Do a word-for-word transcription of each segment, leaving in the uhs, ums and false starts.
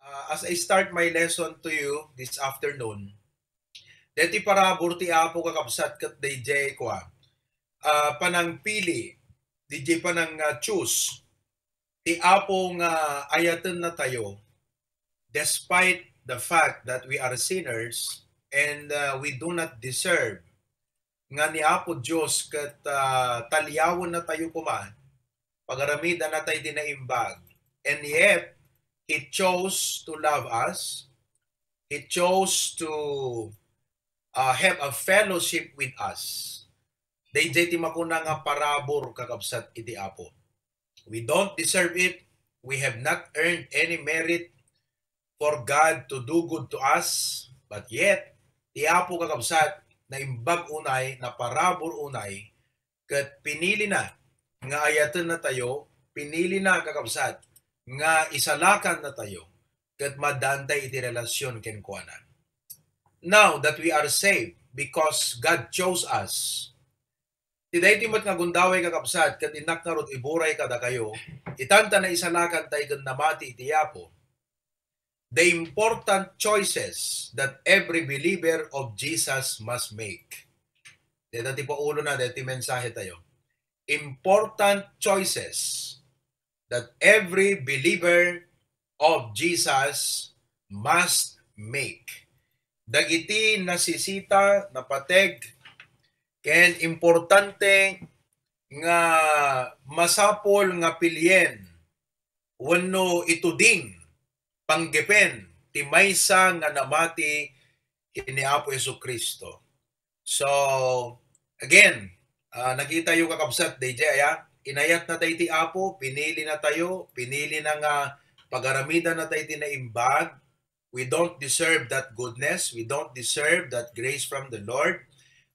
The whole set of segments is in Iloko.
Uh, as I start my lesson to you this afternoon, deti parabur ti Apo, kakabsat, ket dayjay kua, ah, panangpili, dayjay panang, ah, choose ti Apo nga ayatennatayo, despite the fact that we are sinners and, uh, we do not deserve nga ni Apo Dios ket, ah, taliawennatayo koma, pagaramidannatayo ti naimbag. And yet, He chose to love us. He chose to, ah, have a fellowship with us. Dayjay ti makuna nga parabur, kakabsat, iti Apo. We don't deserve it. We have not earned any merit for God to do good to us. But yet, ti Apo, kakabsat, naimbag unay, naparabur unay, ket pinilina nga ayatennatayo, pinilina, kakabsat, nga isalakannatayo, ket maaddaantay iti relasyon kenkuana. Now that we are saved because God chose us, ti daytoy met nga gundaway, kakabsat, ket innak ngarud iburay kadakayo, itan ta naisalakantay ken namati iti Apo, the important choices that every believer of Jesus must make. Deta ti paulona, deta ti mensahetayo. Important choices that every believer of Jesus must make. Dagiti nasisita, napateg, ken importante nga masapul nga pilien wenno ituding, panggepen ti maysa nga namati ken ni Apo Jesu-Cristo. So, again, ah, nakitayo, kakabsat, dayjay aya, inayatnatayo ti Apo, pinilinatayo, pinilina nga pagaramidannatayo ti naimbag. We don't deserve that goodness. We don't deserve that grace from the Lord.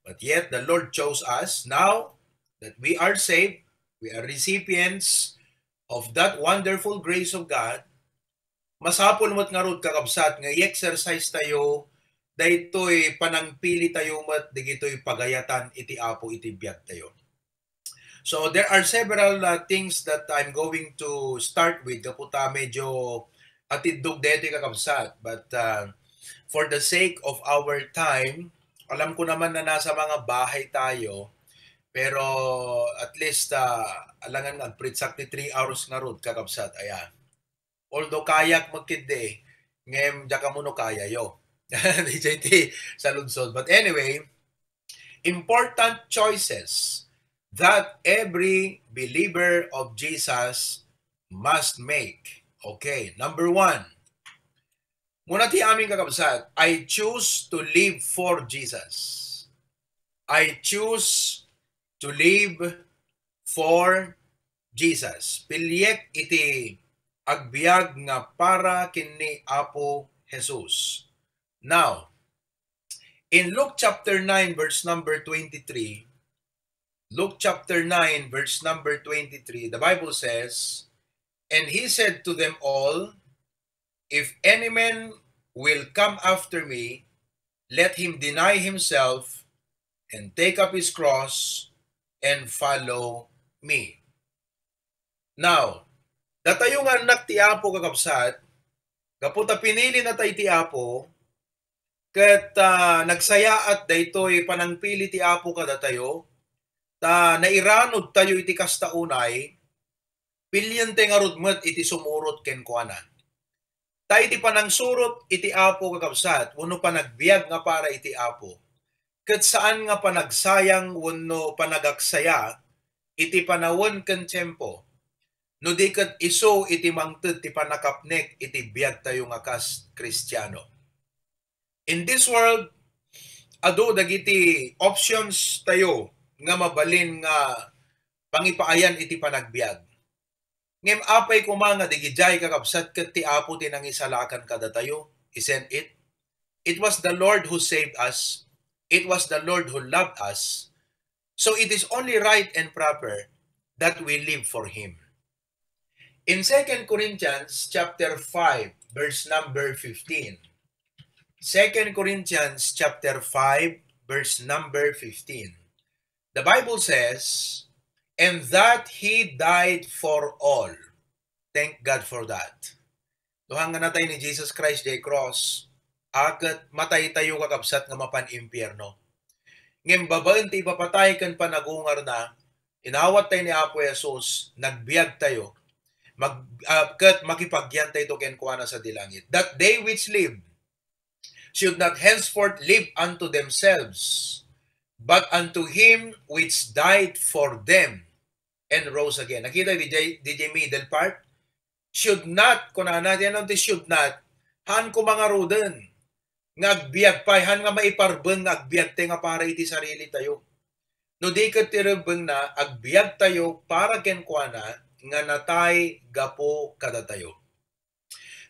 But yet, the Lord chose us. Now that we are saved, we are recipients of that wonderful grace of God. Masapul met ngarud, kakabsat, nga i-exercise tayo daytoy panangpilitayo met dagitoy pagayatan iti Apo iti biagtayo. So there are several, uh, things that I'm going to start with, gapu ta medyo atiddog daytoy, kakabsat, but, uh, for the sake of our time, alam ko naman na nasa mga bahay tayo, pero at least, uh, alangan nga agpritsak ti three hours ngarud, kakabsat, aya. Although kayak met ketdi, ngem diak ammo no kayayo. Dayjay ti saludsod. But anyway, important choices that every believer of Jesus must make. Okay, number one. Muna ti amin, kakabsat, I choose to live for Jesus. I choose to live for Jesus. Piliek iti agbiag nga para ken ni Apo Jesus. Now, in Luke chapter nine, verse number twenty-three, Luke chapter nine, verse number twenty-three, the Bible says, "And he said to them all, 'If any man will come after me, let him deny himself and take up his cross and follow me.'" Now, datayo nga annak ti Apo, kakabsat, gapu ta pinilinatayo ti Apo, ket, ah, nagsayaat daytoy panangpili ti Apo kadatayo, ta nairanudtayo iti kasta unay, pilientayo ngarud met iti sumurot kenkuana. Ta iti panangsurot iti Apo, kakabsat, wenno panagbiag nga para iti Apo, ket saan nga panagsayang wenno panagaksaya iti panawen ken tiempo, no di ket isu iti mangted ti pannakapnek iti biagtayo nga kas Kristiano. In this world, adu dagiti options tayo nga mabalin nga pangipaayan iti panagbiag. Ngem apay koma nga digidiay, kakabsat, ket ti Apo ti nangisalakan kadatayo, isn't it? It was the Lord who saved us. It was the Lord who loved us. So it is only right and proper that we live for Him. In Second Corinthians chapter five, verse number fifteen. Second Corinthians chapter five, verse number fifteen. The Bible says, "And that He died for all." Thank God for that. Hangganatay ni Jesus Christ diay cross, a ket mataytayo, kakabsat, nga mapan impierno. Ngem babaen ti ipapatay ken panagungarna, inawat tayo ni Apo Jesus, nagbiag tayo, mag, ah, ket makipagyan tayo kenkuana sa di langit. That they which live should not henceforth live unto themselves, but unto him which died for them and rose again. Nakita di jay, di jay middle part? Should not, kunana, di ano ti should not? Haan ko mangaruden nga agbiag pay, haan nga maiparben nga agbiag tayo nga para iti sarili tayo. No di ket ti rebbengna, agbiag tayo para kenkuana nga natay gapu kadatayo.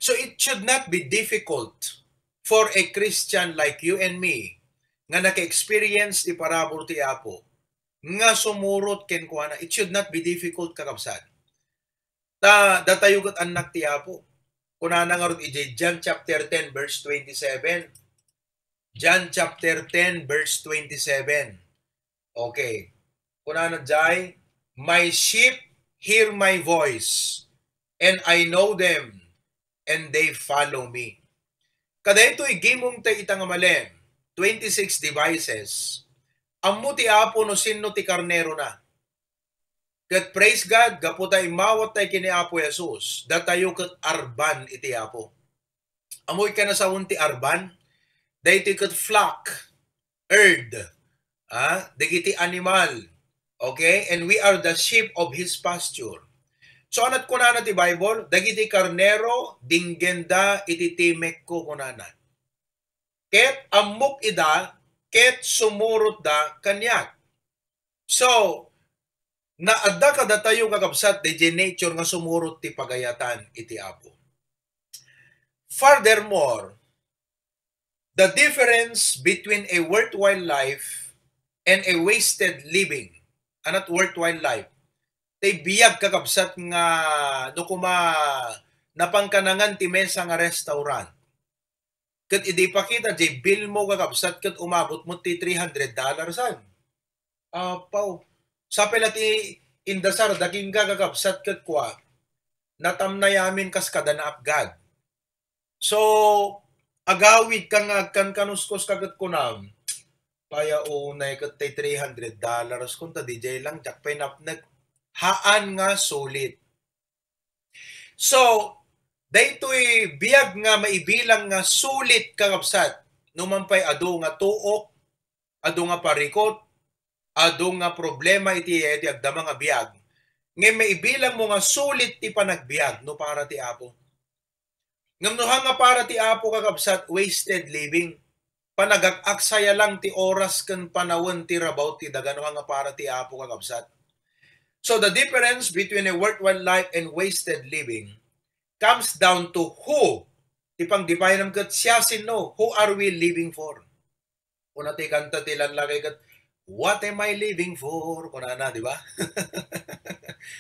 So it should not be difficult for a Christian like you and me nga naka-experience ti parabur ti Apo nga sumurot kenkuana. It should not be difficult, kakabsat. Ta datayo ket annak ti Apo. Kunana ngarud idiay John chapter ten, verse twenty-seven. John chapter ten, verse twenty-seven. Okay. Kunana jay, "My sheep hear my voice, and I know them, and they follow me." Kadaytoy gimong tayo ita nga malem, twenty-six devices. Ammo ti Apo no sinno ti karnerona. Ket praise God, gapu ta immawat tayo ken ni Apo Jesus, datayo ket arban iti Apo. Ammoy kanasawen ti arban? Daytoy ket flock, herd, ah, dagiti animal. Okay? And we are the sheep of his pasture. So, anat kunana ti Bible? "Dagiti karnero, dinggenda iti timekko," kunana. "Ket ammok ida, ket sumurotda kaniak." So, naadda kadatayo, kakabsat, dayjay nature nga sumurot ti pagayatan iti Apo. Furthermore, the difference between a worthwhile life and a wasted living, anat worthwhile life, tay biag, kakabsat, nga no kuma napangkanangan ti mesa nga restaurant, ket idi ipakita jay bill mo, kakabsat, ket umabot met ti three hundred dollars an. Apaw. Sapay la ti indasar da kenka, kakabsat, ket kua, natamnayamin kas kada naapgad. So, agawidka nga agkankanuskuska ket kunam, "Pay a unay ket tay three hundred dollars kon ta dijay lang, diak pay napnek." Haan nga sulit. So, daytoy biag nga maibilang nga sulit, kakabsat, no man pay adu nga tuok, adu nga parikut, adu nga problema iti, iti agdama nga biag. Ngem maibilang mo nga sulit ti panagbiag no para ti Apo. Ngem no haan nga para ti Apo, kakabsat, wasted living. Panagak-aksaya lang ti oras ken panawen ti rabaw ti daga no haan nga para ti Apo, kakabsat. So the difference between a worthwhile life and wasted living comes down to who. Ti pangdipayanam ket siasino, who are we living for? Kuna ti kanta ti lallaki ket, "What am I living for?" Kunana, di ba?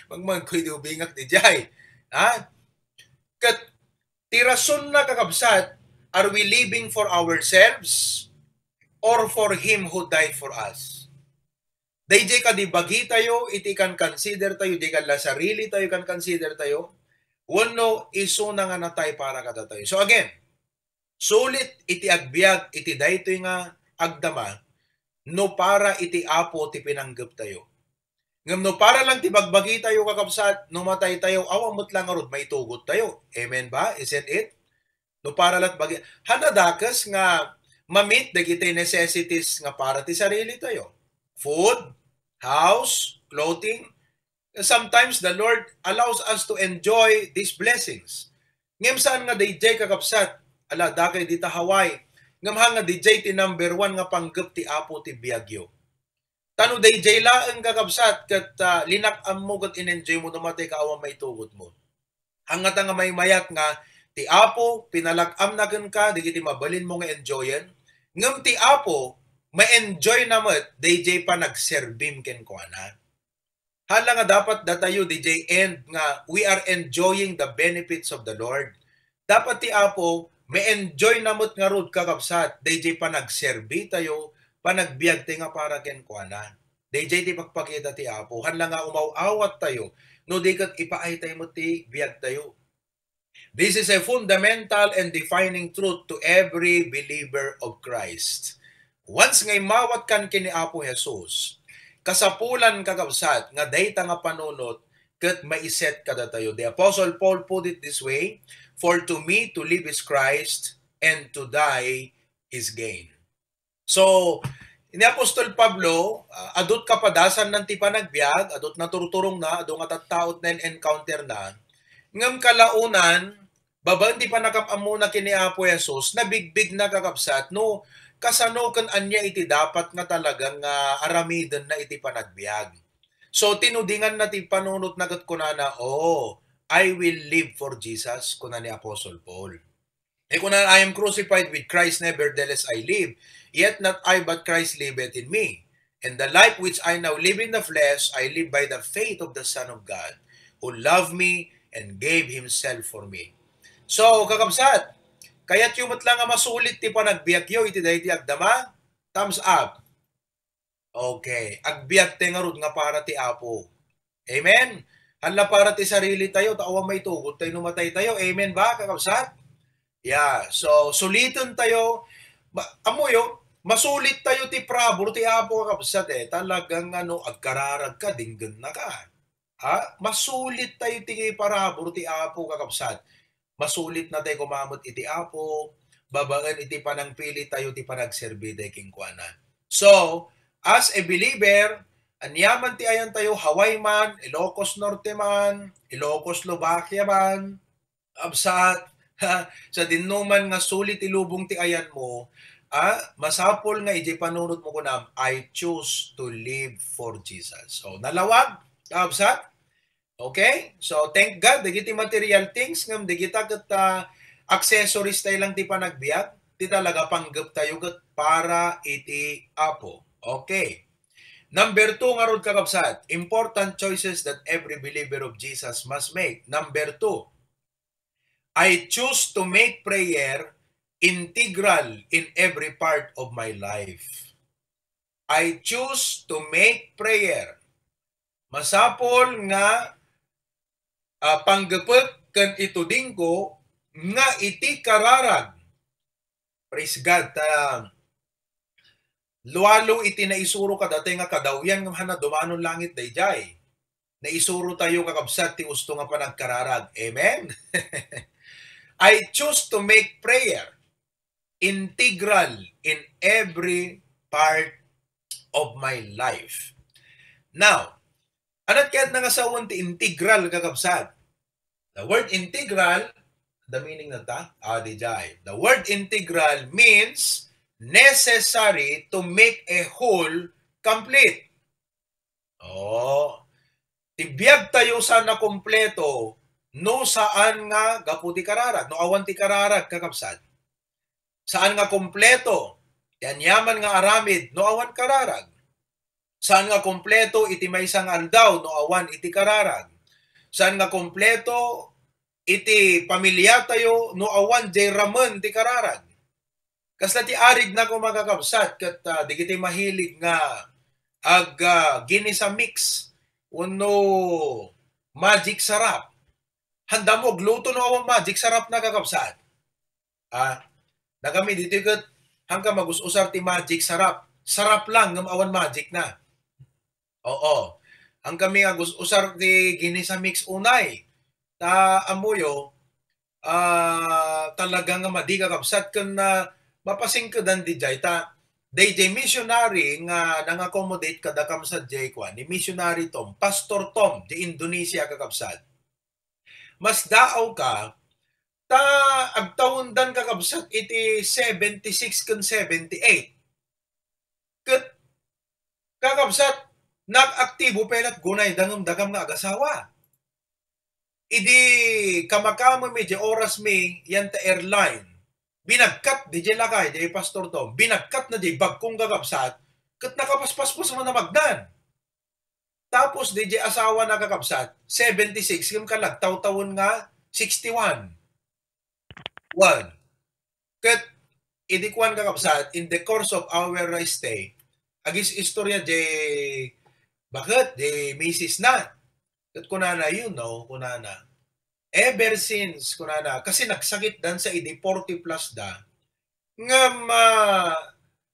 Mangmangkoy di ubingak dijay. Ha? Ket ti rasonna, kakabsat, are we living for ourselves or for him who died for us? Dayjay kadi bagitayo iti ikan-consider tayo, di kadi la sarili tayo ikan-consider tayo, wenno isuna nga natay para kadatayo. So again, sulit iti agbiag iti daytoy nga agdama no para iti Apo ti pinanggep tayo. Ngem no para lang ti bagbagi tayo, kakabsat, no matay tayo, awan met lang ngarud maitugot tayo. Amen ba? Isn't it? No para lang bagi, haan a dakes nga ma-meet dagiti necessities nga para ti sarili tayo. Food, house, clothing. Sometimes the Lord allows us to enjoy these blessings. Ngem saan nga dijay, kakabsat, ala, dakay dita Hawaii. Ngem haan nga dijay ti number one nga panggep ti Apo ti biagyo. Ta no dayjay laeng, kakabsat, ket, ah, linak-ammo ket in-enjoy mo, no matay ka, awan maitugot mo. Haan ngata nga maymayat nga ti Apo, pinalag-amna kenka dagiti mabalinmo nga enjoyen, ngem ti Apo, ma-enjoyna met dayjay panagserbim kenkuana. Haan la nga dapat datayo dayjay end nga we are enjoying the benefits of the Lord. Dapat ti Apo, ma-enjoyna met ngarud, kakabsat, dayjay panagserbi tayo, panagbiag tayo nga para kenkuana. Dayjay ti pagpakita ti Apo. Haan la nga umaw-awat tayo, no di ket ipaay tayo met ti biag tayo. This is a fundamental and defining truth to every believer of Christ. Once nga immawatkan ken ni Apo Jesus, kasapulan, kakabsat, nga dayta nga panunot ket maiset kadatayo. The Apostle Paul put it this way, "For to me to live is Christ, and to die is gain." So, ni Apostol Pablo, ah, adu ti kapadasanna ti panagbiag, adu ti naturturongna, adu nga tattaona, en-encounterna. Ngem kalaunan, babaen ti pannakap-ammona ken ni Apo Jesus, nabigbigna, kakabsat, no kasano ken ania iti dapat nga talagang, ah, aramidenna iti panagbiag. So, tinudinganna ti panunotna ket kunana, "Oh, I will live for Jesus," kuna ni Apostle Paul. Ay, kuna, "I am crucified with Christ, nevertheless I live. Yet not I, but Christ liveth in me. And the life which I now live in the flesh, I live by the faith of the Son of God, who loved me and gave himself for me." So, kakabsat, kayatyo met la nga masulit ti panagbiagyo iti daydi agdama? Thumbs up. Okay. Agbiag tayo ngarud nga para ti Apo. Amen? Hala para ti sarili tayo, ta awan maitugot tayo no matay tayo. Amen ba, kakabsat? Yeah. So, suliten tayo. Ma-, amoyo, masulit tayo ti parabur ti Apo, kakabsat, eh. Talagang, ano, agkararag ka, dinggenna ka. Ha? Masulit tayo ti parabur ti Apo, kakabsat. Masulit na tayo kumamet iti Apo, babaen iti panangpili tayo ti panagserbi tayo kenkuana. So, as a believer, aniaman ti ayan tayo, Hawaii man, Ilocos Norte man, Ilocos Slovakia man, kabsat, ha, sadinoman nga sulit ti lubong ti ayan mo, ah, masapul nga iti panunot mo kunam, "I choose to live for Jesus." So, nalawag, kabsat? Okay? So, thank God, dagiti material things, ngem dagita ket, ah, accessories tayo lang ti panagbiag, ti talaga panggep tayo ket para iti Apo. Okay. Number two ngarud, kakabsat, important choices that every believer of Jesus must make. Number two, I choose to make prayer integral in every part of my life. I choose to make prayer. Masapul nga, ah, panggepek ken itudingko nga iti kararag. Praise God. Ta, lualo iti naisuro kadatayo nga kadawyan, ngem haanna dumanon langit daydiay. Naisuro tayo, kakabsat, ti usto nga panagkararag. Amen? I choose to make prayer integral in every part of my life. Now, ania ti kayatna nga sawen ti integral, kakabsat? The word integral, the meaning na ta? Ah, daydiay. The word integral means necessary to make a whole complete. Oh, ti biag tayo saan a kompleto no saan nga gapu ti kararag, no awan ti kararag, kakabsat. Saan nga kompleto ti aniaman nga aramid no awan kararag. Saan nga kompleto iti maysa nga aldaw no awan iti kararag. Saan nga kompleto iti pamiliatayo no awan jay ramen ti kararag. Kasla ti arig na ko, mga kakabsat, ket, ah, dagiti mahilig nga ag, ah, ginisa mix wenno magic sarap. Haanda mo agluto no awan magic sarap na, kakabsat? Ah, dagami ditoy ket haanka magus-usar ti magic sarap. Sarap lang ngem awan magic na. Oo. Haankami nga gus-usar ti ginisa mix unay. Ta ammoyo, ah, talaga nga madi, kakabsat, ken, ah, mapasingkedan daydiay ta daydiay missionary nga nang-accommodate kadakam sadiay kuan, ni Missionary Tom, Pastor Tom, di Indonesia, kakabsat. Masdaawka, ta agtawendan, kakabsat, iti seventy-six ken seventy-eight. Ket, kakabsat, nagaktibo pay lat gunay dangem dakam nga agasawa. Idi kamakamem idiay oras mi, yan ta airline, binagkat diay lakay, diay Pastor Tom, binagkat na diay bagkong, kakabsat, ket nakapaspaspasmo na magdan. Tapos, diay asawa na, kakabsat, seventy-six, ngem kalagtawtawen nga sixty-one. One. Ket, idi kuan, kakabsat, in the course of our stay, agis-istorya diay baket, diay misis na. Ket kunana, "You know," kunana, Ever since, kunana, kasi nagsakitdan sa idi forty plus da, ngem, ah,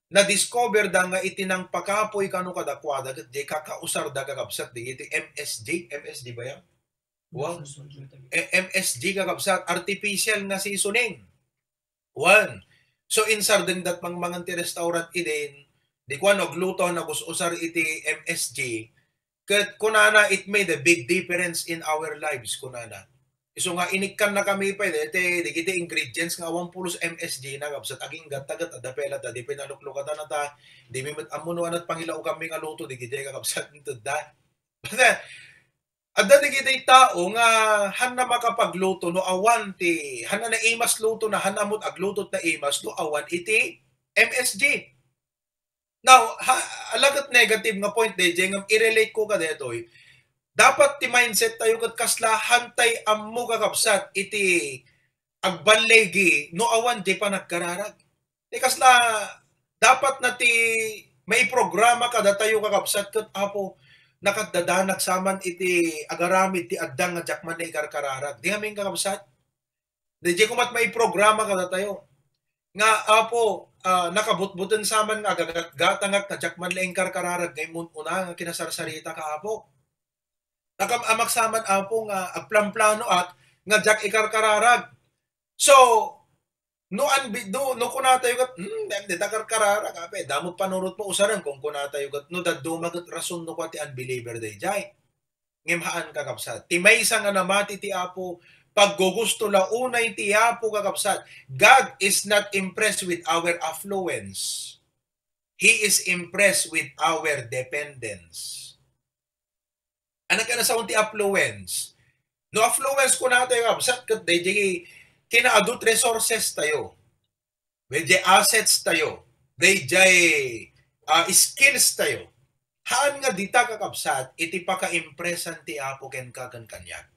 na-discover da nga iti nangpakapoy kano kadakuada ket diay kakausar da, kakabsat, dagiti M S G, M S G ba yan? Wow. Eh, M S G, kakabsat, artificial nga seasoning. One. So, insardeng dat mangmangan ti restaurant idin, di kuan, agluto, nagus-usar iti M S G, ket kunana, "It made a big difference in our lives," kunana. Isu nga, inikkannakami pay deti, dagiti ingredients nga awan pulos M S G na, kabsat, aginggatta ket adda pay latta, di pinaluklukatan ta, di mi met ammo no anat pangilaw kami nga luto, dagiti, kakabsat, inted da. Adda dagiti tao nga hanna makapagluto no awan ti, hanna naimas luto na, hanna met agluto ti naimas no awan iti M S G. Now, ha, ala ket negative nga point daydiay ngem i-relate ko kadaytoy. Dapat ti mindset tayo ket kasla hantay ammo, kakabsat, iti agballigi no awan diay panagkararag. Ti kasla, dapat na ti maiprograma kadatayo, kakabsat, ket, Apo, nakaddadanak saman iti agaramid ti addang nga diak man naikarkararag. Di amin, kakabsat? Di, di ko met maiprograma kadatayo nga, Apo, ah, nakabutbuteng saman nga agagatgatangak ta diak man la inkarkararag nga immun-una nga kinasarsarita ka, Apo. Nakam-amak saman, Apo, nga agplamplanoak nga diak ikarkararag. So, no anbi-, no, no kunatayo ket, "Hmm, dita karkararag, apay, damo panunotmo, usaren," kunkunatayo ket, no dadduma ket rason no kua ti unbeliever daydiay. Ngem haan, kakabsat. Ti maysa nga namati ti Apo, paggugusto la unay ti Apo, kakabsat. God is not impressed with our affluence. He is impressed with our dependence. Ania ket nasaon ti affluence? No affluence kunatayo, kabsat, ket daydiay kinaadut resources tayo, daydiay assets tayo, daydiay, ah, skills tayo. Haan nga dita, kakabsat, iti pakaimpresan ti Apo kenka ken kaniak.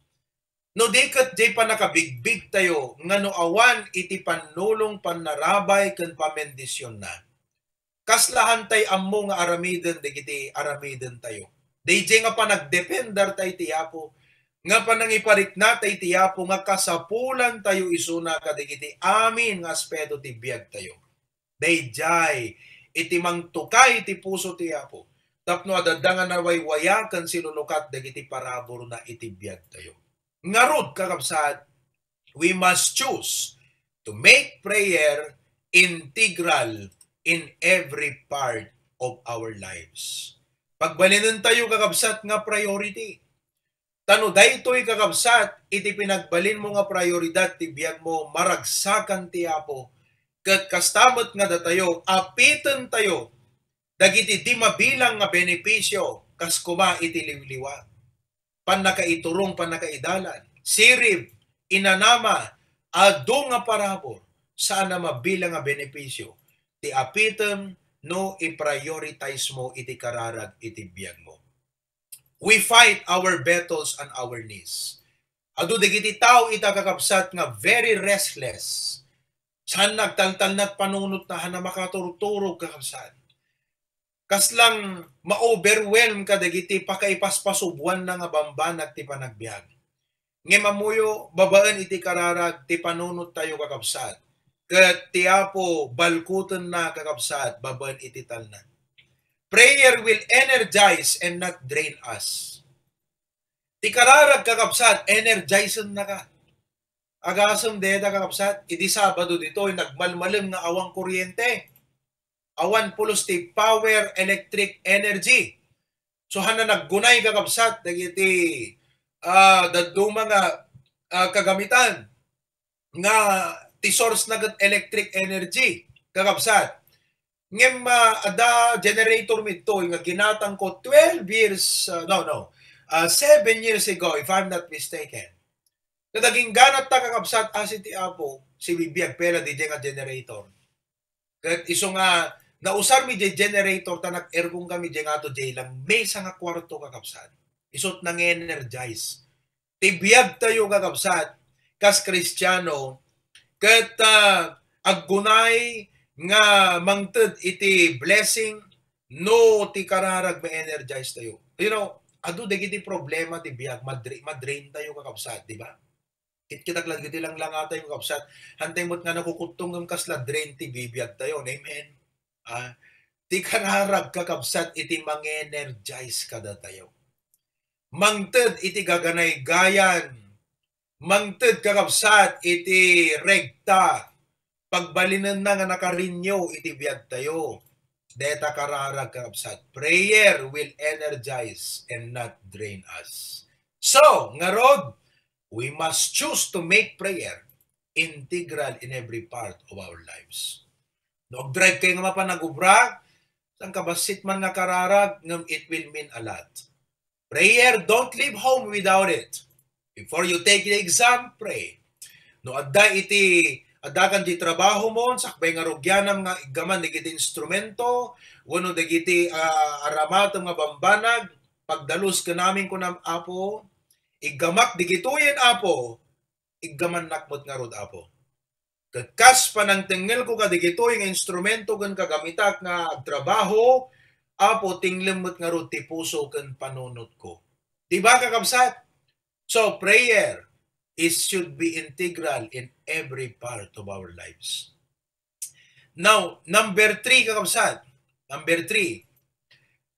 No di ket diay pannakabigbig tayo nga no awan iti pannulong, pannarabay, ken pamendisionna, kasla hantay ammo nga aramiden dagiti aramiden tayo. Daydiay nga panagdepender tayo iti Apo, nga panangiparikna tayo iti Apo, nga kasapulan tayo isuna kadagiti amin nga aspeto ti biag tayo. Daydiay iti mangtukay ti puso ti Apo, tapno adda nga nawaywayaken sinunukat dagiti paraburna iti biag tayo. Ngarud, kakabsat, we must choose to make prayer integral in every part of our lives. Pagbalinen tayo, kakabsat, nga priority. Ta no daytoy, kakabsat, iti pinagbalinmo nga prioridad ti biagmo, maragsakan ti Apo. Ket kasta met nga datayo, apiten tayo dagiti di mabilang nga benepisio, kas koma iti liwliwa, pannakaiturong, pannakaidalan, sirib, inanama, adu nga parabur, saan a mabilang nga benepisio ti apitem no i-prioritize mo iti kararag iti biagmo. We fight our battles on our knees. Adu dagiti tao ita, kakabsat, nga very restless. Saan nagtaltalnat panunot na, haan a makaturturog, kakabsat. Kaslang ma-overwhelm kadagiti pakaipaspasubuanna nga bambanag ti panagbiag. Ngem ammoyo, babaen iti kararag ti panunot tayo, kakabsat, ket ti Apo balkutenna, kakabsat, babaen iti talna. Prayer will energize and not drain us. Ti kararag, kakabsat, energizennaka. Agasem dayta, kakabsat, idi Sabado ditoy, nagmalmalem nga awan kuryente. Awan pulos ti power, electric energy. So, haan a naggunay, kakabsat, dagiti, ah, dadduma nga, ah, kagamitan nga ti source na ket electric energy, kakabsat. Ngem, ah, adda generator mi ditoy nga ginatangko twelve years, ah, no, no, ah, seven years ago, if I'm not mistaken. Ket agingganat ta, kakabsat, asi ti Apo, sibibiag pay la diay nga generator. Ket isu nga nausar mi diay generator ta nag-aircon kami diay nga adu diay lamesa nga kuarto, kakabsat. Isut nang-energize ti biag tayo, kakabsat, kas Kristiano, ket, ah, aggunay nga mangted iti blessing no ti kararag ma-energize tayo. You know, adu dagiti problema ti biag, madra-, madrain tayo, kakabsat, di ba? It kita dagiti langlangatay, kakabsat. Hantay met nga nakukuttong ngem kasla drain ti bibiag tayo. Amen. Ah, ti kararag, kakabsat, iti mangenergize kadatayo. Mangted iti gaganaygayan. Mangted, kakabsat, iti regta. Pagbalinenna nga nakarenew iti biag tayo. Deta kararag, kakabsat. Prayer will energize and not drain us. So, ngarud, we must choose to make prayer integral in every part of our lives. No agdrive kayo nga mapan nagubra, saan ka bassit man nga kararag, ngem it will mean a lot. Prayer, don't leave home without it. Before you take the exam, pray. No adda iti, adda kan di trabaho mo, sakbay nga rugianam nga iggaman dagiti instrumento, wenno dagiti, ah, aramatem nga bambanag, pagdalus ken amin kunam, Apo, iggamak digitoyen, Apo, iggamannak met ngarud, Apo. Ket kas panangtengelko kadigitoy nga instrumento ken kagamitak nga agtrabaho, Apo, tinglem met ngarud ti puso ken panunotko. Di ba, kakabsat? So, prayer is, should be integral in every part of our lives. Now, number three, kakabsat. Number three,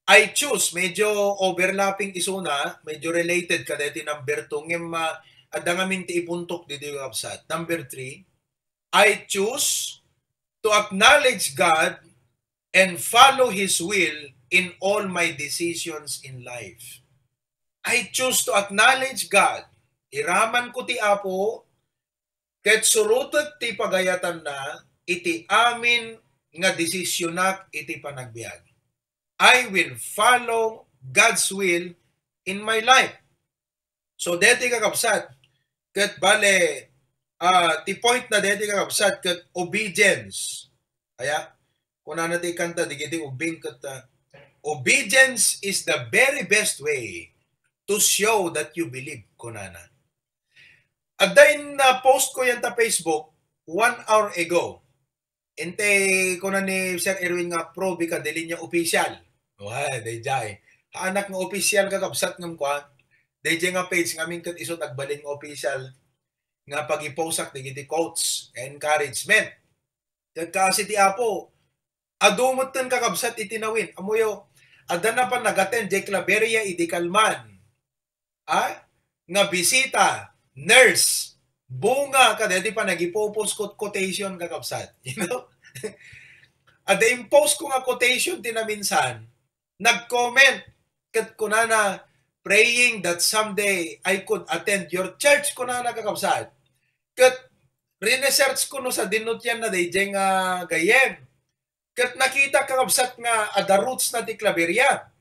I choose, medyo overlapping isuna, medyo related kadeti number two, ngem, ah, adda ngamin ti ipuntok didi, kakabsat. Number three, I choose to acknowledge God and follow His will in all my decisions in life. I choose to acknowledge God. Iraman ko ti Apo, ket surotek ti pagayatanna iti amin nga desisionak iti panagbiag. I will follow God's will in my life. So, deti, kakabsat, ket bale, ah, ti point na deti, kakabsat, ket obedience. Aya, kunana ti kanta, digiti ubing ket, ah, "Obedience is the very best way to show that you believe," kunana. Adda in, ah, post ko yan ta Facebook one hour ago. Intay kuna ni Sir Erwin nga Proby ka, dili niya official. Wa, dayjay. Anak nga official, kakabsat, ngem kuan. Dayjay nga page ngamin ket isu nagbalin nga official nga pagiposak dagiti quotes, encouragement. Ket kaasi ti Apo, adu metten, kakabsat, iti nawin. Ammoyo, adda napan nag-attend jay Claveria idi kalman. Ah? Nga bisita, nurse, bunga, kadaydi pa nagipupos kot-, quotation, kakabsat. You know? Adda in-post ko nga quotation ti naminsan, nag-comment, ket kunana, "Praying that someday I could attend your church," kunana, kakabsat. Ket rinesearch ko no sadino ti yan na dayjay nga gayyem. Ket nakita, kakabsat, nga adda roots na ti Claveria.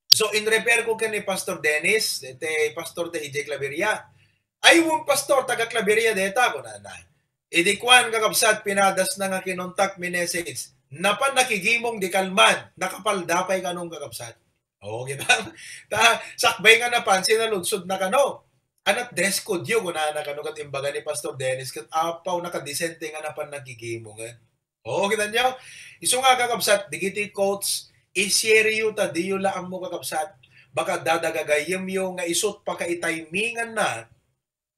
So, in-refer ko ken ni Pastor Dennis, ti pastor ti idiay Claveria. "Ay, wen, Pastor, taga Claveria deta," kunana. Idi kuan, kakabsat, pinadasna nga kinontak, minessage. Napan nakigimong di kalman, nakapalda pay kanon, kakabsat. Oo, kita. Ta, sakbay nga napan, sinaludsodna kano. "Anat dress code yo?" kunana kano ket imbaga ni Pastor Dennis, ket apaw, nakadisente nga napan nakigimong, eh. Oo, kita nyo? Isu nga, kakabsat, digiti quotes, i-share yo ta diyo la ammo, kakabsat. Baka adda gagayyem yo nga isut pakaitiminganna,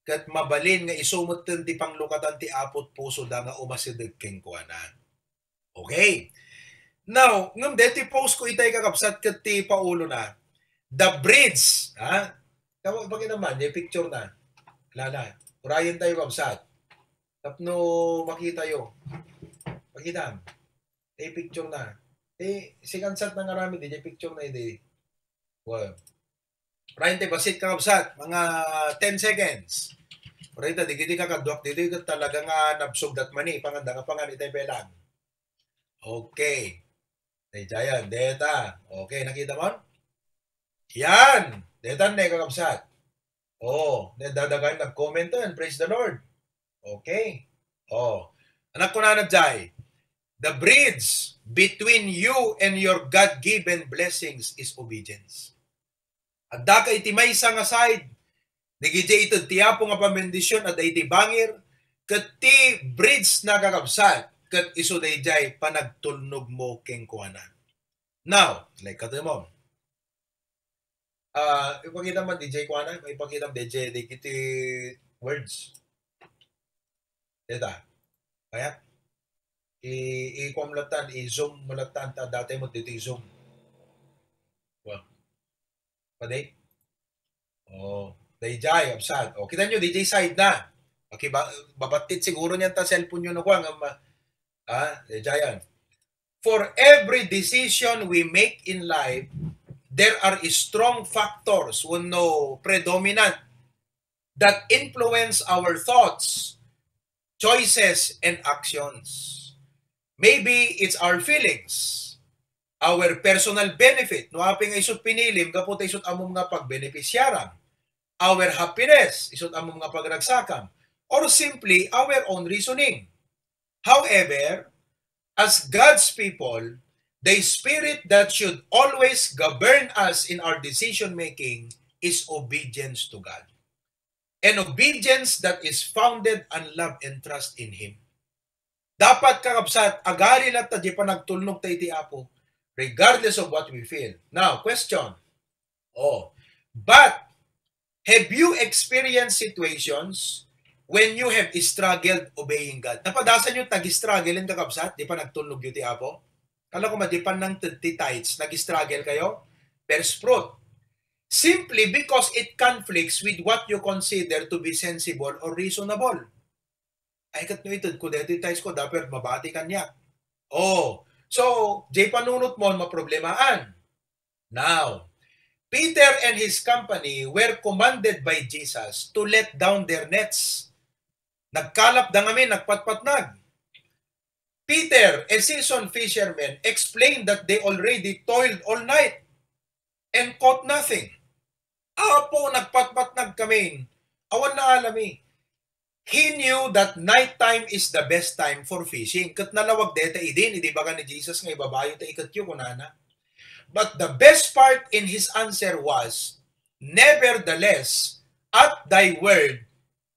ket mabalin nga isu metten ti panglukatan ti Apo iti pusoda nga umasideg kenkuana. Okay. Now, ngem deti post ko itay, kakabsat, ket ti paulona, the bridge, ha? Tama, ipakita man, yung picture na. Lala, urayen tayo, kabsat. Tapno makita yo. Pakita. Eh, picture na. Eh, si kansat na nga rami, di picture na, eh, di. Well, urayen tayo, basit, kakabsat, mga ten seconds. Urayen tayo, di, di kakaduak, di, di talaga nga nabsog dat mani, panganda nga pangan, itay pelang. Okay. Ay, Jayan, deta. Okay, nakita mo? Yan. Deta ne, kakabsat. Oh, ne, dadagan nag-comment yan. Praise the Lord. Okay. Oh. Anak ko na, Jai, the bridge between you and your God-given blessings is obedience. Adda ka iti maysa nga side, dagiti ited ti Apo nga pambendision, adda iti bangir, ket ti bridge na, kakabsat, ket isu dayjay panagtulnog mo kenkuana. Now, like, katayo mo. Ah, ipakita man, D J, kuana, ipakita man, D J, dagiti words. Deta. Kaya, i-, i-, kuam latan, i-zoom mo latan, ta dati mo dito i-zoom. Well, pwede? Oh, dayjay, absent. Oh, kita nyo, dayjay side na. Okay, ba, babattit siguro niyan ta cellphone nyo na kuan, nga ma-, ah, dayjay yan. For every decision we make in life, there are strong factors, wenno predominant, that influence our thoughts, choices, and actions. Maybe it's our feelings, our personal benefit, no, apay nga isut pinilim, gapu ta isut ammom nga pagbenepisiaram, our happiness, isut ammom nga pagragsakam, or simply our own reasoning. However, as God's people, the spirit that should always govern us in our decision making is obedience to God. An obedience that is founded on love and trust in Him. Dapat, kakabsat, agari latta di panagtulnog ta iti Apo, regardless of what we feel. Now, question. Oh, but have you experienced situations when you have struggled obeying God? Napadasan yu nag-struggle, kakabsat, di panagtulnog yu ti Apo? Kala ko madipan nang ti tithes, nag-struggle kayo? First fruit. Simply because it conflicts with what you consider to be sensible or reasonable. Ay, ket no ited ko daytoy tithes ko, dapat mabati kaniak. Oh, so, jay panunot mo, maproblemaan. Now, Peter and his company were commanded by Jesus to let down their nets. Nagkalap da ngamin, nagpatpatnag. Peter, a seasoned fisherman, explained that they already toiled all night and caught nothing. Apo, nagpatpatnag kami. Awan naalami. He knew that night time is the best time for fishing. Ket nalawag deta idin, idi baga ni Jesus nga ibabayo ta iketyo, kunana. But the best part in his answer was, "Nevertheless, at thy word,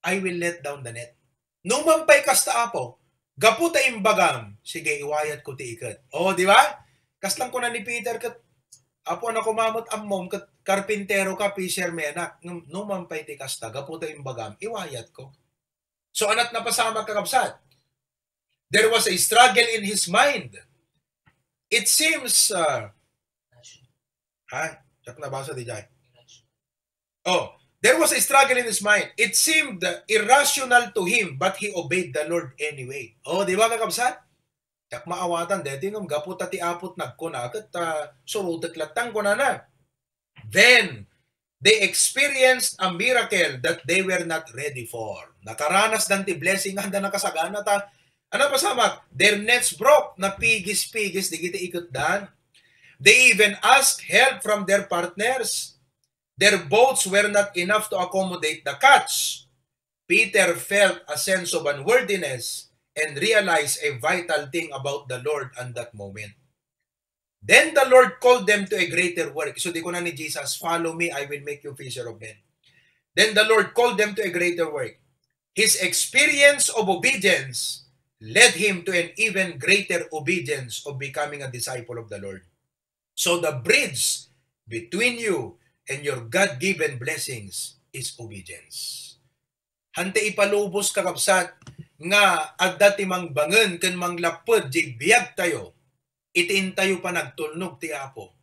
I will let down the net." No man pay kasta, Apo, gapu ta imbagam, sige, iwayat ko ti iket. O, di ba? Kaslang kuna ni Peter ket, "Apo, ania koma met ammom ket karpintero ka, fisherman ka. Ngem no man pay ti kasta, gapu ta imbagam, iwayat ko." So, ania't napasamak, kakabsat? There was a struggle in his mind. It seems, uh, ha? Diak nabasa dayjay. Oh, there was a struggle in his mind. It seemed irrational to him, but he obeyed the Lord anyway. Oh, di ba, kakabsat? Diak maawatan, daytoy ngem gapu ta ti Apo't nagkuna, ket, ah, surotek latta, kunana. Then, they experienced a miracle that they were not ready for. Nakaranas dan ti blessing nga adda nakasagana ta. Ania pasamak? Their nets broke, napigis-pigis dagiti iketdan. They even asked help from their partners. Their boats were not enough to accommodate the catch. Peter felt a sense of unworthiness and realized a vital thing about the Lord in that moment. Then the Lord called them to a greater work. So, di kuna ni Jesus, "Follow me, I will make you fisher of men." Then the Lord called them to a greater work. His experience of obedience led him to an even greater obedience of becoming a disciple of the Lord. So the bridge between you and your God-given blessings is obedience. Hanta ipalubos, kakabsat, nga adda ti mangbangen ken manglapped diay biagtayo iti intayo panagtulnog ti Apo.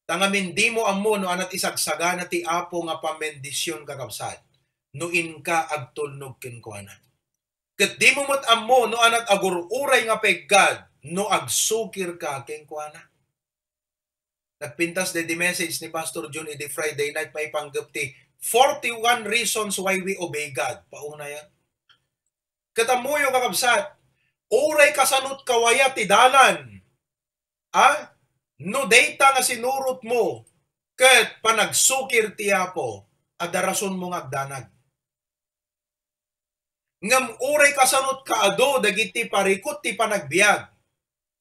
Ta ngamin dimo ammo no ania't isagsagana ti Apo nga pammendision, kakabsat, no inka agtulnog kenkuana. Ket dimo met ammo no ania't agur-uray nga peggad no agsukirka kenkuana. Nagpintas daydi message ni Pastor Jun idi Friday night maipanggep ti forty-one reasons why we obey God. Paunayen. Ket ammoyo, kakabsat, uray kasanot kawaya ti dalan, a, no dayta nga sinurotmo ket panagsukir ti Apo, adda rasonmo nga agdanag. Ngem uray kasanot kaadu dagiti parikut ti panagbiag,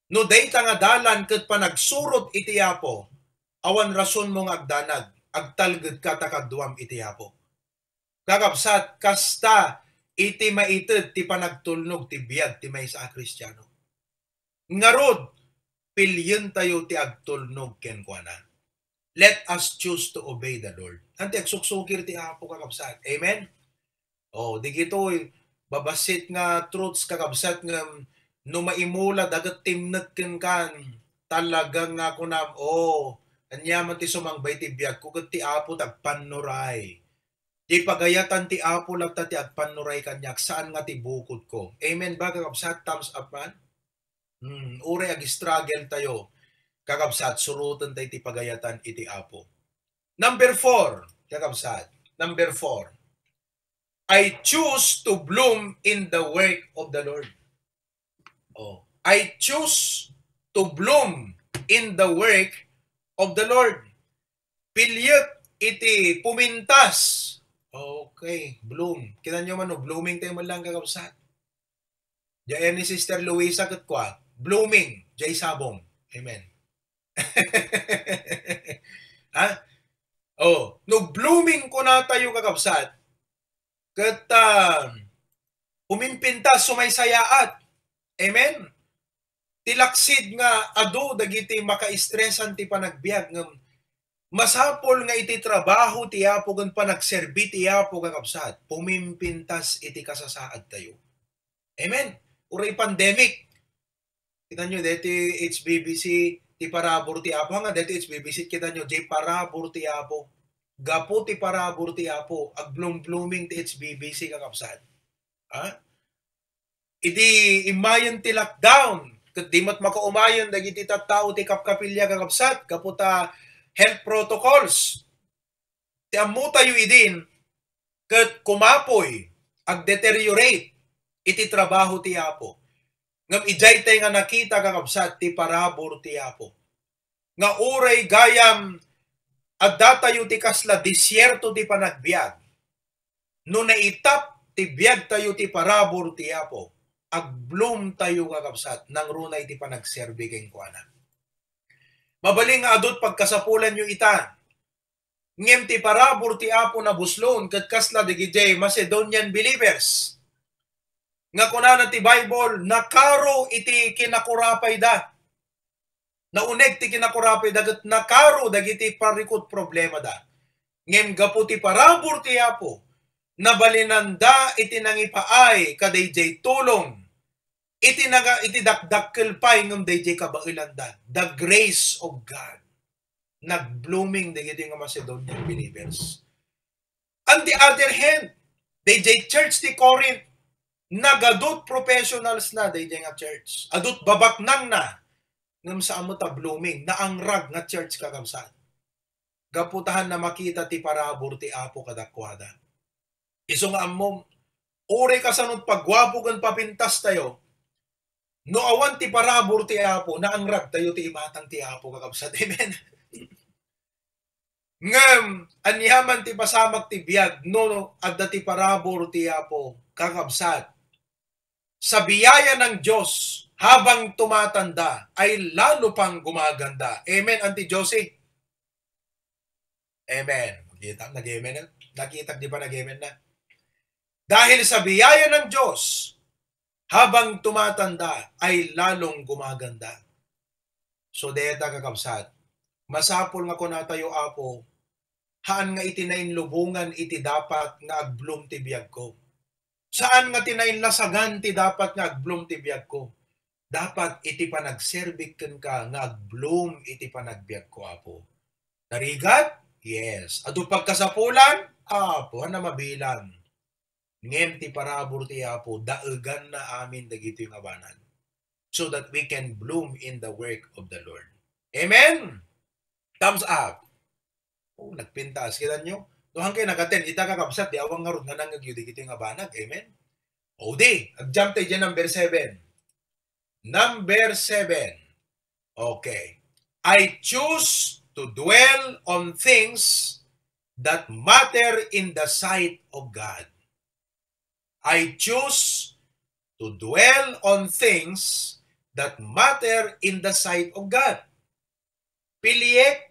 no dayta nga dalan ket panagsurot iti Apo, awan rasonmo nga agdanag, agtalgedka ta kaduam iti Apo. Kakabsat, kasta iti maited ti panagtulnog ti biag ti maysa a Kristiano. Ngarud, pilyentayo ti agtulnog kenkuana. Let us choose to obey the Lord. Ania ti agsuksukir ti Apo, kakabsat? Amen? Oh, digitoy, Babassit nga truths, kakabsat, ngem no maimula da ket timnek kenka, talaga nga kunam, "Oh, aniaman ti sumangbay ti biagko ket ti Apo ti agpannuray." Ti pagayatan ti Apo latta ti agpannuray kaniak, saan nga ti bukodko. Amen ba, kakabsat? Thumbs up man? Hmm, uray ag-struggle tayo, kakabsat, suroten tayo ti pagayatan iti Apo. Number four, kakabsat. Number four, I choose to bloom in the work of the Lord. Oh, I choose to bloom in the work of the Lord. Pilyek iti pumintas. Okay, bloom. Kita nyo man, no, blooming tayo man lang, kakabsat. Diay ni Sister Luisa ket kua, blooming, diay sabong. Amen. Ha? Oh, no blooming kuna tayo, kakabsat, ket, ah, umimpintas, sumaysayaat. Amen? Ti laksid nga adu dagiti makaistresan ti panagbiag, ngem masapul nga iti trabaho ti Apo ken panagserbi ti Apo, kakabsat, pumimpintas iti kasasaad tayo. Amen? Uray pandemic. Kita nyo, deti H B B C, ti parabur ti Apo. Nga deti H B B C, kita nyo, di parabur ti Apo. Gapu ti parabur ti Apo, agbloom-blooming ti H B B C, kakabsat. Ha? Idi immayen ti lockdown, ket di met makaumayen dagiti tattao ti kapkapilya, kakabsat, gapu ta health protocols. Ti ammotayo idin, ket kumapuy, agdeteriorate iti trabaho ti Apo. Ngem idiay tay nga nakita, kakabsat, ti parabur ti Apo. Nga uray gayam addatayo ti kasla desierto ti panagbiag, no naitap ti biagtayo ti parabur ti Apo, agbloom tayo, kakabsat, nangruna iti panagserbi kenkuana. Mabalin nga adut pagkasapulanyo ita, ngem ti parabur ti Apo nabuslon ket kasla dagiti Macedonian believers nga kunana ti Bible, nakaro iti kinakurapayda. Nauneg ti kinakurapayda ket nakaro dagiti parikut problemada. Ngem gapu ti parabur ti Apo, nabalinanda iti nangipaay kadaydiay tulong iti naga-, iti dakdakkel pay ngem daydiay kabaelanda. The grace of God. Nag-blooming dagiti nga Macedonian believers. On the other hand, daydiay church ti Corinth, nagadut professionals na daydiay nga church. Adut babaknangna, ngem saan met a blooming, naangrag nga church, kakabsat. Gapu ta haan na makita ti parabur ti Apo kadakuada. Isu nga ammom, uray kasano ti pagguapo ken papintas tayo, no awan ti parabur ti Apo, naangrag tayo ti imatang ti Apo, kakabsat. Amen. Ngem, aniaman ti pasamak ti biag, no adda ti parabur ti Apo, kakabsat. Sa biyaya ng Diyos, habang tumatanda, ay lalo pang gumaganda. Amen, Auntie Josie? Amen. Kita, nag-amen na. Nakita, di ba, nag-amen na? Dahil sa biyaya ng Diyos, habang tumatanda, ay lalong gumaganda. So, deta, kakabsat, masapul nga kunatayo, Apo, haan nga iti nainlubongan iti dapat nga agbloom ti biagko. Saan nga ti nainlasagan ti dapat nga agbloom ti biagko. Dapat iti panagserbik kenka nga agbloom iti panagbiagko, Apo. Narigat? Yes. Adu pagkasapulan? Apo, haan a mabilang. Ngem ti parabur ti Apo, daeganna amin dagitoy nga banag, so that we can bloom in the work of the Lord. Amen? Thumbs up. Oh, nagpintas. Kita nyo? No, hangkay nagaten, ita, kakabsat, di awan ngarud nga nangngegyo dagitoy nga banag. Amen? O di, ag-jump tayo dyan, number seven. Number seven. Okay. I choose to dwell on things that matter in the sight of God. I choose to dwell on things that matter in the sight of God. Piliek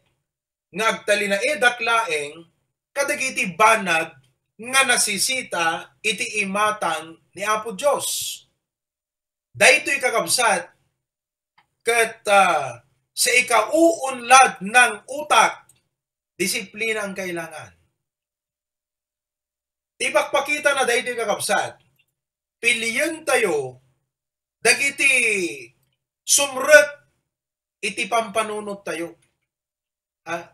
nga agtalinaedak laeng kadagiti banag nga nasisita iti imatang ni Apo Dios. Daytoy, kakabsat, ket, ah, sa ikauunlad ng utak, disiplina ang kailangan. Ipakpakita na daytoy, kakabsat, pilien tayo dagiti sumrek iti pampanunot tayo. Ha?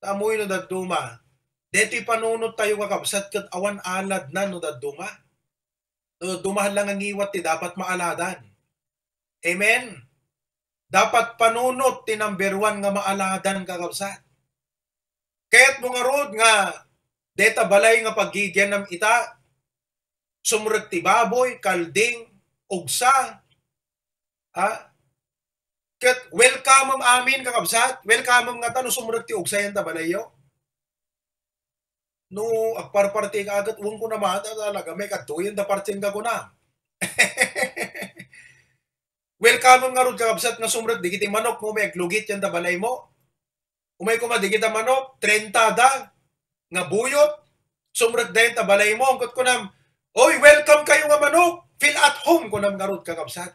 Tamoy no dadduma. Detoy panunot tayo, kakabsat, ket awan aladna no dadduma. No dadduma, hala nga ngiwat ti dapat maaladan. Amen? Dapat panunot ti number one nga maaladan, kakabsat. Kayatmo ngarud nga deta balay nga paggigianam ita, sumrek ti baboy, kalding, ugsa, ha? Ket welcome amin, kakabsat. Welcome ngata no sumrek ti ugsa denta balayyo. No agparparti ka ket, wen ko naman, talaga, may kadtuyen da parti nga kuna. Welcome ngarud, kakabsat, nga sumrek dagiti manok nga umay aglugit denta balaymo. Umay koma dagita manok, treinta da nga buyot, sumrek da denta balaymo, ket kunam, "Oy, welcome kayo nga manok, feel at home," kunam ngarud, kakabsat.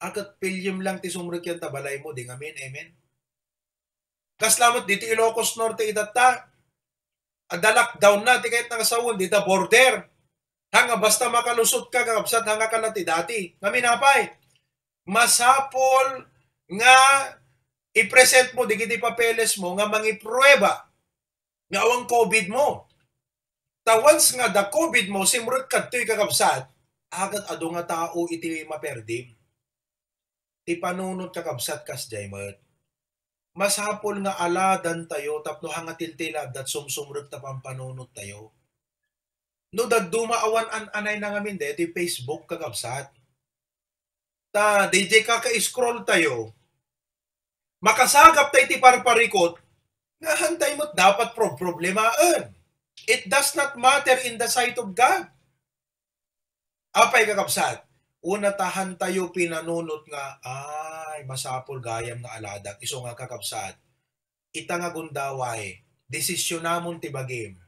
A, ket piliem lang ti sumrek denta balaymo, di ngamin, amen? Kasla met ditoy Ilocos Norte itatta, adda lockdown na, ti kayatna nga sawen, dita border. Ha, nga basta makalusot ka, kakabsat, ha, nga kala ti dati. Ngamin apay, masapul nga i-present mo dagiti papeles mo nga mangiprueba nga awan covid mo. Ta once nga adda covid mo, simrek kadtoy, kakabsat, a, ket adu nga tao iti maperdim. Ti panunot, kakabsat, kasdiay met. Masapul nga aladantayo tapno hangatilti la adda sumsumrek ta pampanunottayo. No dadduma, awan an-anay na ngamin daytoy Facebook, kakabsat. Ta, diay kaka-scroll tayo, makasagap tayo ti parparikut, nga hantay met dapat prob-, problemaen. It does not matter in the sight of God. Apay, kakabsat, una ta hantayo pinanunot nga, "Ay, masapul gayam nga aladak." Isu nga, kakabsat, ita nga gundaway, desisionamon ti bagim.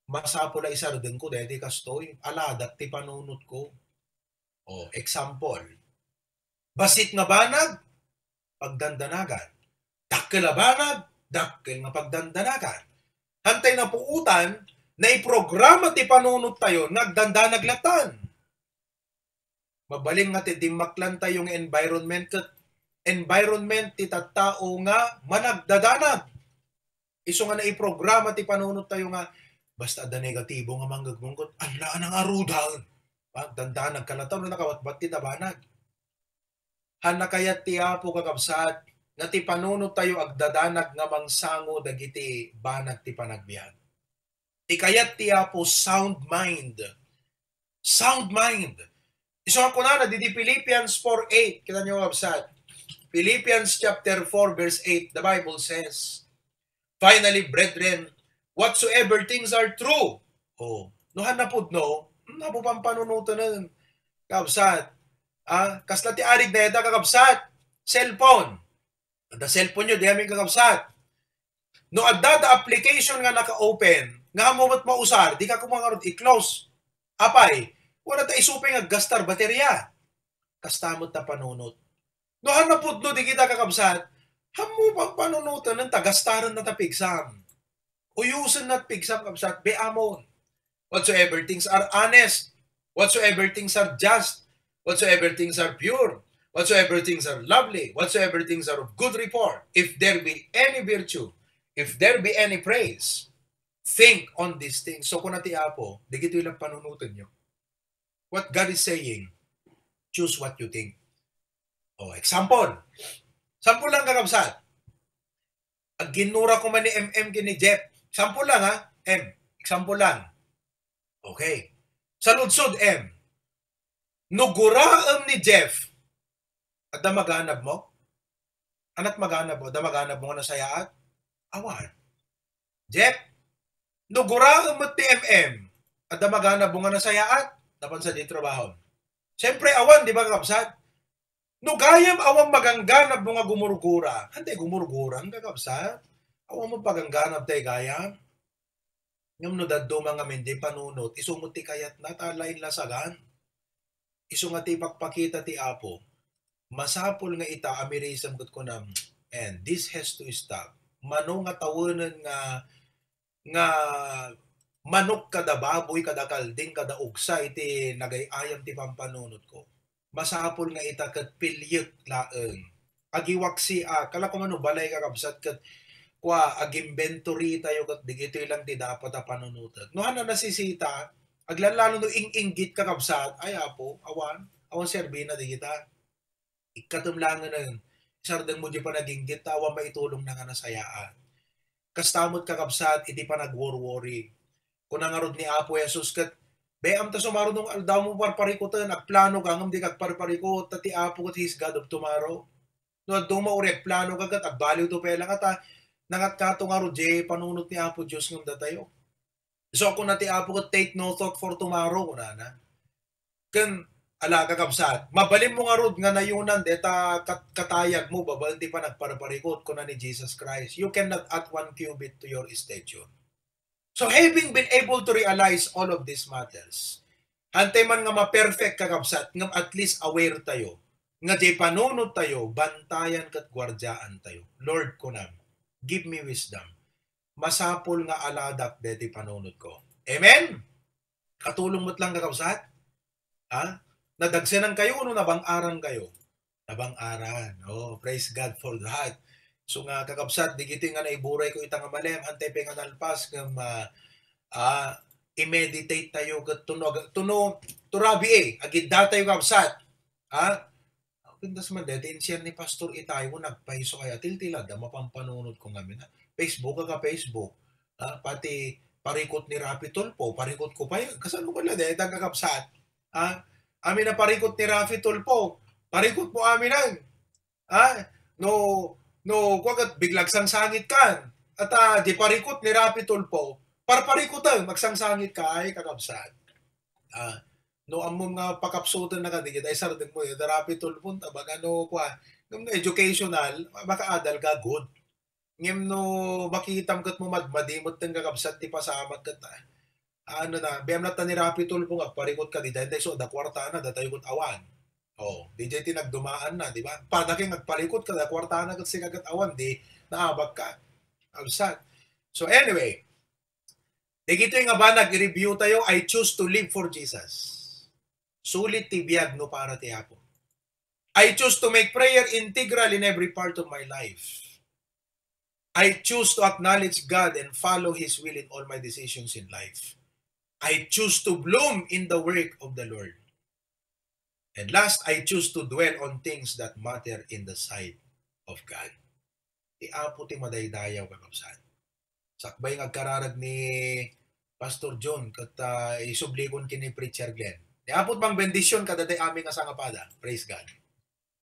Masapul a isardengko daytoy kastoy, aladak ti panunotko. O, example, bassit nga banag, pagdandanagan. Dakkel a banag, dakkel nga pagdandanagan. Hantay napuotan, naiprograma ti panunottayo nga agdandanag latan. Mabalin nga ti dimmaklantayo nga environment ket environment ti tattao nga managdadanag. Isu nga naiprograma ti panunottayo nga basta adda negatibo nga manggegmong ket, "Alla, anang arudan?" Pagdandanag ka latan no nakabatbat ti tabanag. Hanna kayat ti Apo, kakabsat, nga ti panunottayo agdadanag nga mangsango dagiti banag ti panagbiag. Ti kayat ti Apo, sound mind. Sound mind. Isu nga kunana didi Philippians four eight, kita niyo, kakabsat. Philippians chapter four, verse eight, the Bible says, "Finally, brethren, whatsoever things are true." O, no hanna pudno, hmm, Apo, pampanunoten, kakabsat. A, kasla ti arig dayta, kakabsat? Cellphone. Adda cellphone yo, di amin, kakabsat. No adda da application nga naka-open, nga ammo met mausar, di ka koma ngarud i-close. Apay, wala ta isu pay nga aggastar bateria. Kasta met ta panunot. No hanna pudno dagita, kakabsat, ammo pampanunoten ta gastaren na ta pigsam. Uyosen na ta pigsam, kabsat, be amon. Whatsoever things are honest, whatsoever things are just, whatsoever things are pure, whatsoever things are lovely, whatsoever things are of good report, if there be any virtue, if there be any praise, think on these things. So, kuna ti Apo, dagitoy lang panunotenyo. What God is saying, choose what you think. O, example. Example lang, kakabsat. Agginnura koma ni M M ken ni Jeff. Example lang, ha? M, example lang. Okay. Saludsod, M. No guraem ni Jeff, adda maganabmo? Anat maganabmo? Adda maganabmo nga nasayaat? Awan. Jeff, no guraem met ti M M, adda maganabmo nga nasayaat? Napan sa di trabaho. Siyempre, awan, di ba, kakabsat? No gayam awan magangganabmo nga gumurgura, hantay gumurgura, kakabsat? Awan mo pagangganab tay gayam? Ngem no dadduma ngamin di panunot, isu met ti kayatna, ta lain lasagan. Isu nga ti ipakpakita ti Apo, masapul nga ita a mirisem ket kunam, "And this has to stop." Mano nga tawenen nga, nga manok kada baboy, kada kalding, kada ugsa iti nagay-ayam ti pampanunotko. Masapul nga ita ket pilyek laeng. Agiwaksi a, kala ko man no balay, kakabsat, ket kua, ag-inventory tayo ket digitoy lang ti dapat a panunotek. No, hana nasisita, aglalalo no ing-inggit, kakabsat, ay, Apo, awan, awan serbina digita. Ikkatem langen, isardeng mo di panag-inggit, ta awan maitulongna nga nasayaan. Kasta met, kakabsat, iti panagworworry. Kuna ngarud ni Apo Jesus ket, "Be, amta sumaruno nga aldaw mo parparikuten, agplano ka ngem di ka agparparikut, ta ti Apo ket He's God of tomorrow." No, adda mauri agplano ka ket agbaliw to pay lang ata, nangatkato ngarud di panunot ni Apo Dios ngem datayo. So, kuna ti Apo ket, "Take no thought for tomorrow," kunana. Ken, ala, kakabsat, mabalin mo ngarud nga nayunan deta kat-, katayag mo babaen ti panagparparikut, kuna ni Jesus Christ, "You cannot add one cubit to your stature." So, having been able to realize all of these matters, hantay man nga ma-perfect, kakabsat, ngem at least aware tayo nga di panunot tayo, bantayan ket guardiaan tayo. Lord, kunam, give me wisdom. Masapul nga aladak deti panunotko. Amen? Katulong met lang, kakabsat? Ha? Nadagsenan kayo, no nabang-aran kayo? Nabang-aran. Oh, praise God for that. So nga, kakabsat, digiti nga naiburay ko ita nga malem, antay pay nga nalpas ngem, ah, ah, i-meditate tayo ket tunog, tuno, turabi eh, agidda tayo, kabsat. Ha? Pintas man deti, insian ni Pastor Itayo, nagpayso ay atiltilada, mapampanunot ko ngamin, ha? Facebook, aga Facebook. Ha? Pati parikot ni Raffy Tulfo, parikot ko pay. Kasano ko la deta, kakabsat? Ha? Amin a parikot ni Raffy Tulfo, parikot mo amin ang. Ha? No, no, kuwagat, biglag sangsangit kan. At, ah, di parikot ni Raffy Tulfo, parparikot ang magsangsangit ka, ay, kakabsat. Ah, no, ammom nga pakapsutan na ka, di kita isardeng mo, eh, Raffy Tulfo, tabag, ano, kwa, ngem no educational, makaadal ka, good. Ngem no makitam ket mo madmadi met ten, kakabsat, ti pasamak ket, ah, ano na, biyam latta ni Raffy Tulfo nga agparikot ka, di dayta isu, da kwartana, datayo ket awan. Oh, di jay ti nagdumaan na, di ba? Pada kay nga agparikot ka, da kwartana ket sika ket awan, di naabak ka. Kabsat. So anyway, dagitoy nga banag, i-review tayo, I choose to live for Jesus. Sulit ti biag no para ti Apo. I choose to make prayer integral in every part of my life. I choose to acknowledge God and follow His will in all my decisions in life. I choose to bloom in the work of the Lord. And last, I choose to dwell on things that matter in the sight of God. Ti Apo ti madaydayaw, kakabsat. Sakbay nga agkararag ni Pastor John, ket, ah, isublikon ken ni Preacher Glenn. Ni Apo ti mangbendision kadagiti amin nga sangapada. Praise God.